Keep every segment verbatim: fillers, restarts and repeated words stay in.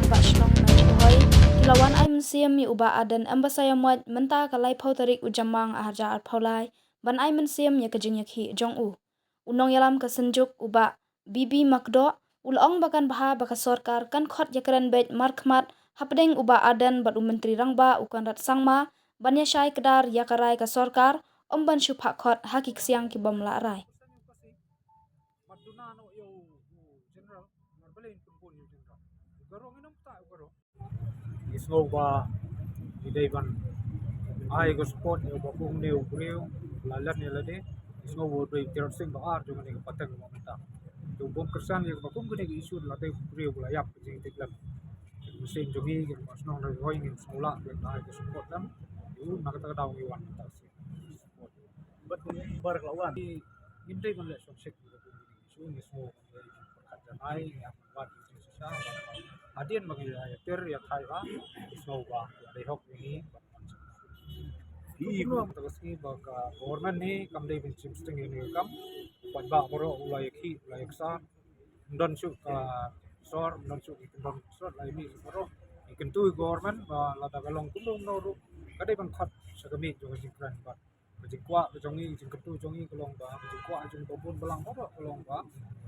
Bah shnong na Jubhoi ki la wan ai mynsiem ïa u Bah Ardent Ambasaïawmoit mynta ka laiphew tarik u Jymmang arhajar arphew lai ban ai mynsiem ïa ka jingïakhih jong u. U nongïalam ka Synjuk u Bah B B Makdoh u la ong ba kan bha ba ka sorkar kan khot ïakren beit markhmat hapdeng u Bah Ardent bad u Myntri Rangbah u Conrad Sangma ban ïashai kdar ïa ka rai ka sorkar, ym ban shu phah khot ha ki ksiang ki bym lah rai. Ngi sngew ba ngi dei ban ai ka support ïa uba kum une u briew la leh ïa lade. Ngi sngew ba u dei u Tirot Sing ba ar jong kane ka pateng ba mynta. Te u bym kyrshan ïa kaba kum kane ka issue la dei u briew ba la ïap ka jingïatynnad. Mynsiem jong ngi ki ba shnong Ri Bhoi ngin sngew lah ban ai ka support lem. Ïa u na kata ka daw ngi wan mynta. Bad kumba la wan ngim dei ban leh shongshit ïa kaba kum kane ka issue. Ngi sngew ba ngi dei ban pyrkhat janai, ngi ap ban wad ïa ka jingshisha. Hadien ba ngi la ïatir ïathait ba ngi sngew ba la dei hok ïa ngi ban wan sha. Ki i kumta ka sngi ba ka government hi kam dei ban shim sting ïa ngi kam. Paidbah baroh u la ïakhih u la ïaksan. Ym don shuh ka sor, ym don shuh ki kyndon sor, la ïa mih sha baroh. Ngi kyntu ïa ka government ba lada ka long kumno kumno ruh ka dei ban khot sha ka miej jong ka jingkren bad ka jingkwah ka jong ngi, ka jingkyntu jong ngi ka long ba, ka jingkwah jong ngi ba bun balang baroh ka long ba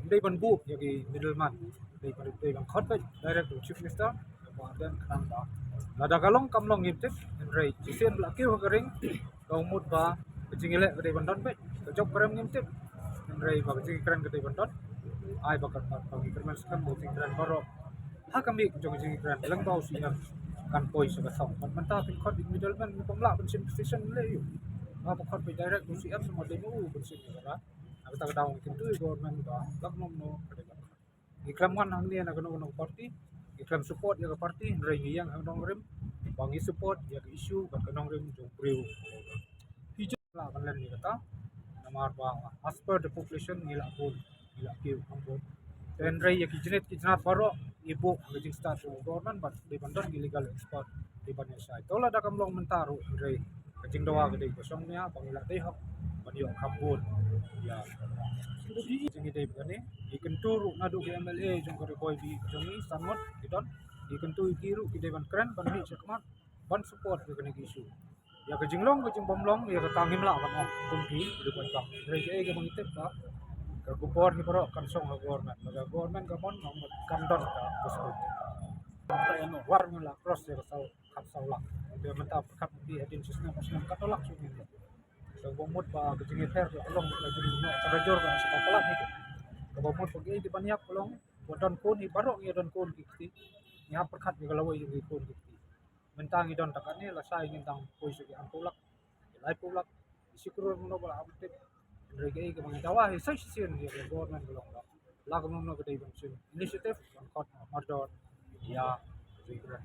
ym dei ban buh ïa ki middleman. Dei ban, dei ban khot beit direct u Chief Minister, ba dei khnang ba lada ka long kam long ngim tip, hynrei shisien ba la kiew ha ka ring, ka mut ba ka jingïaleh ka dei ban don beit, ka jop ka rem ngim tip. Hynrei ba ka jingkren ka dei ban don. Ai ba ka, ba ka jingkren skhem, ba ka jingkren baroh ha ka miej jong ka jingkren lyngba u C M kan poi sha ka thong. Bad mynta pynkhot ïa ki middleman, ngi bym lah ban shim position leh ïa u. Ba khot beit direct u C M, sa ma dei ma u ban shim ïa ka rai. Na kata ka daw ngi kyntu ïa ka government ba lak nom no ka dei ban khot. Ngi khlem wan hangne na kano kano ka party, ngi khlem support ïa ka party, hynrei ngi ïeng ha ka nongrim ba ngi support ïa ka issue bad ka nongrim jong u briew. Lah ban len ïa kata namar ba as per the population ngi lah bun, ngi lah kiew kham bun. Te hynrei ïa ki jingit ki jingat baroh ngi buh ha ka jingstad jong u government bad dei ban don ki legal expert dei ban ïashai. To lada kam long mynta ruh hynrei ka jingdawa ka dei ka shong nia ba ngi lah dei hok ban ïoh kham bun. Ïa, jingdei ba kane ngi kyntu ruh naduh ki M L A jong ka Ri Bhoi B jong ngi san ngut ki don, ngi kyntu ïa ki ruh ki dei ban kren ban mih shakhmat ban support ïa kane ka issue. Ïa ka jinglong ka jingbymlong ïa kata ngim lah ban ong kum ki Ri Bhoi Bank. Hynrei kaei kaba ngi tip ba ka khubor hi baroh kan shong ha government. Lada government ka mon, kan don ka possibility. War ngi la cross ïa ka saw, khatsaw lak. Te mynta pyrkhat ki hadien shisnem shisnem katto lak shuh ngi. Kaba mut ba ka jingïapher ka long ka jingnoh tarajur ka sa ka palat hi. Kaba mut ba ki, ki ban ïap ka long ba don khun hi, baroh ngi don khun ki kti. Ngi hap pyrkhat ïa ka lawei jong ki khun ki kti. Mynta ngi don tang katne, lashai ngin dang poi sha ki arphew lak, ki laiphew lak, ki shi klur, mano ba la ap tip. Hynrei kaei kaba ngi dawa hi sa shisien ïa ka government ka long ba la ka mano ka dei ban shim initiative ban khot mardor ïa ka jingkren.